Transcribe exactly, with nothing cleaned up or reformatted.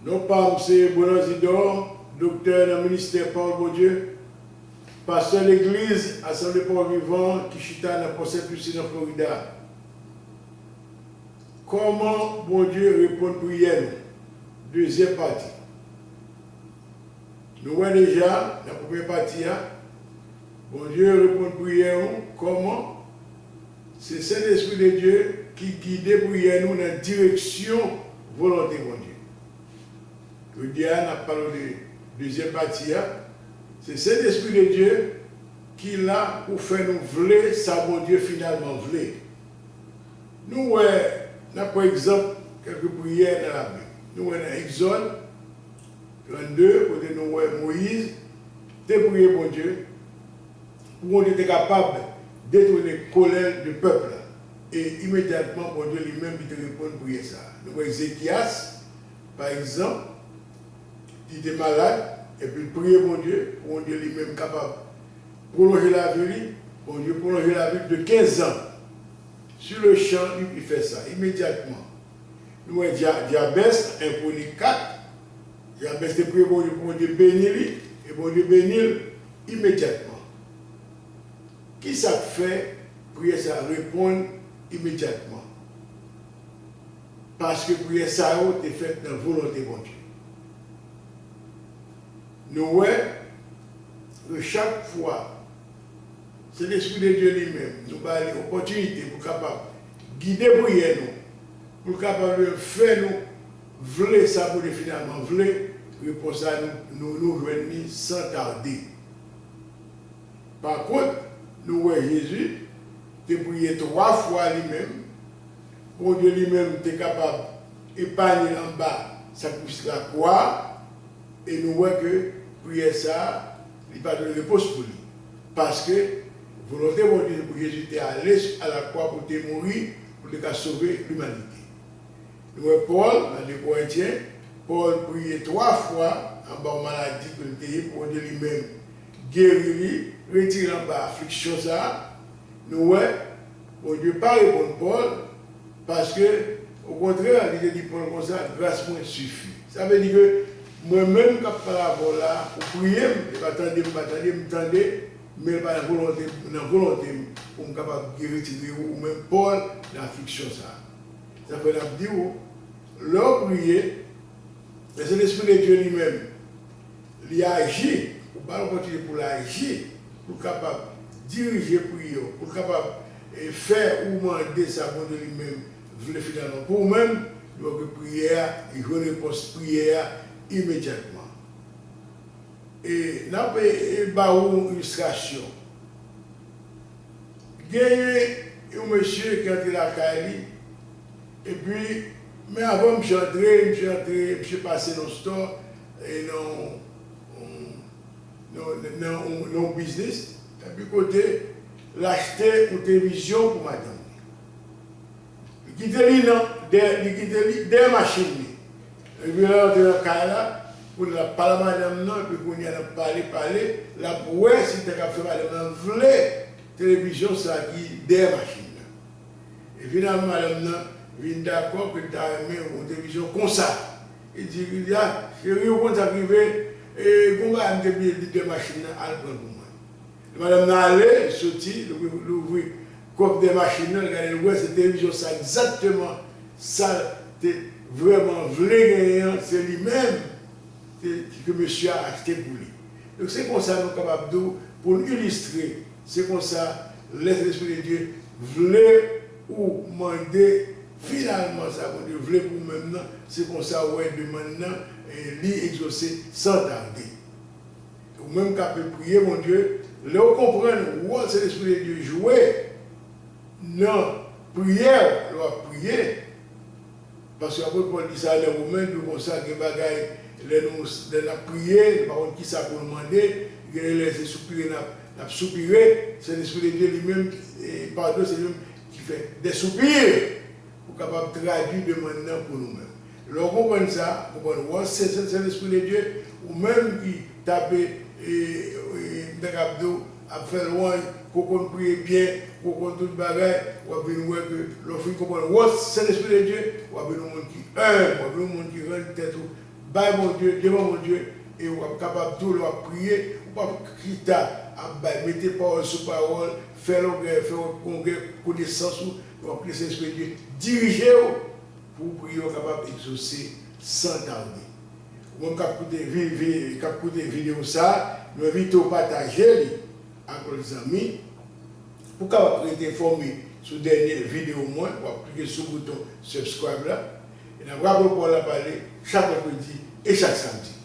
Non pa m se Bonan Zidor, doktè nan ministè Pawòl Bondye, pastè legliz Asanble Pawòl Vivan ki chita nan Port Saint Lucie nan Florida. Kòman Bondye reponn priyè nou? Dezyèm pati. Nou wè deja, nan premyè pati a, Bondye reponn priyè nou kòman? Se Sentespri de Dye ki gide priyè nou nan direksyon volonte Bondye. Jodi a, n ap pale de dezyèm pati a. Se Sentespri de Dye ki la pou fè nou vle sa Bondye finalman vle. Nou wè, n ap pran egzanp kèlke priyè nan Labib. Nou wè nan Egzòd trannde, kote nou wè Moyiz te priye Bondye, pou Bondye te kapab detounen kolè de pèp la. E imedyatman, Bondye li menm li te reponn priyè sa a. Nou wè Zekiyas, pa egzanp, li te malad, epi l priye Bondye, pou Bondye li menm kapab pwolonje lavi li. Bondye pwolonje lavi l de kenz an. Sur le champ, li, li fè sa, imedyatman. Nou wè Dya-, Dyabès, en Kwonik kat, Dyabès te priye Bondye pou Bondye beni li, e Bondye beni l imedyatman. Ki sa k fè priyè sa a reponn imedyatman? Paske priyè sa yo te fèt nan volonte Bondye. Nou wè ke chak fwa Sentespri de Dye li menm, nou ba li opòtinite pou kapab gide priyè nou, pou l kapab fè nou vle sa Bondye finalman vle, repons la nou, nou, nou jwenn li san tade. Pa kont, nou wè Jezi te priye twa fwa li menm, Bondye li menm te kapab epanye l anba sakrifis lakwa a, e nou wè ke priyè sa a, li pa t yon repons pou li. Paske volonte Bondye se pou Jezi te ale a lakwa pou te mouri, pou te ka sove limanite. Nou wè Pòl, nan de Korentyen, Pòl priye twa fwa anba yon maladi ke l te ye, pou Bondye li menm geri li, retire l anba afliksyon sa a. Nou wè, Bondye pa reponn Pòl, paske, okontrè, li te di Pòl konsa, gras mwen sifi. Sa vle di ke mwen menm k ap pale avè w la, ou priye m, e pa tande m, pa tande m, tande, men pa nan volonte, nan volonte m, pou m kapab retire ou, ou menm Pòl, nan afliksyon sa a. Sa fè n ap di w, lè w priye, men Sentespri de Dye li menm, li aji, ou ba l opòtinite pou l aji, pou l kapab dirije priyè w, pou l kapab, e, fè ou mande sa Bondye li menm vle finalman pou ou menm, donk priyè a, li jwenn repons priyè a imedyatman. E n ap, e, e, ba ou yon ilistrasyon. Genyen yon mesye ki antre lakay li, epi, men avan misye antre, misye antre, misye pase nan stò, e nan, nan, nan, nan, nan biznis, epi kote l achte yon televizyon pou madanm li. Li kite li nan, dè, li kite li dèyè machin li. Epi lè l antre nan kay la, kounye a l ap pale a madanm nan, epi kounye a n ap pale, pale, l ap wè si l ta ka fè madanm nan vle televizyon sa ki dèyè machin nan. E finalman, madanm nan vin dakò ke l ta renmen yon televizyon konsa. Li di, li di, "A, cheri, ou konn sa k rive, e, gon bagay m te bliye dèyè machin nan, al pran l pou mwen." Lè madanm nan ale, li soti, li ouvri, li ouvri kòf dèyè machin nan, li gade, li wè se televizyon sa egzakteman sa l te vrèman vle genyen an, se li menm ke, ke mesye a achte pou li. Donk, se konsa nou kapab di w, pou n ilistre, se konsa, lè Sentespri de Dye vle ou mande finalman sa Bondye vle pou ou menm nan, se konsa w wè demann nan, e, li egzose san tade. Ou menm k ap priye Bondye, lè w konprann wòl Sentespri de Dye jwe nan priyè w, lè w ap priye, paske apot Pòl di sa nan Women, di konsa, gen bagay, lè nou, lè n ap priye, nou pa konn kisa pou nou mande, gen lè se soupire n ap, n ap soupire, Sentespri de Dye li menm, e, padon, se li menm ki fè des soupirs. Pou kapab tradui demann nan pou nou menm. Lè w konprann sa, konprann wòl Sen, Sen, Sentespri de Dye, ou menm ki t ap, e, e, m ta kab di w, ap fè lwanj, ke w konn priye byen, ke w konn tout bagay, w ap vin wè ke lè w fin konprann wòl Sentespri de Dye, w ap vin yon moun ki enb, w ap vin yon moun ki rann tèt ou Bay Bondye, devan Bondye, e w ap kapab tou, lè w ap priye, ou p ap chita ap bay, mete pawòl sou pawòl, fè longè, fè kongè konesans ou, lè w ap lese Lespri Dye dirije w pou w priye, w kapab egzose san tade. Ou menm k ap koute, vi, vi, k ap koute videyo sa a, nou envite w pataje li ak lòt zanmi. Pou w kapab rete enfòme sou dènye videyo mwen, w ap klike sou bouton subscribe la. E n ap raple w pawòl la pale chak mèkredi e chak samdi.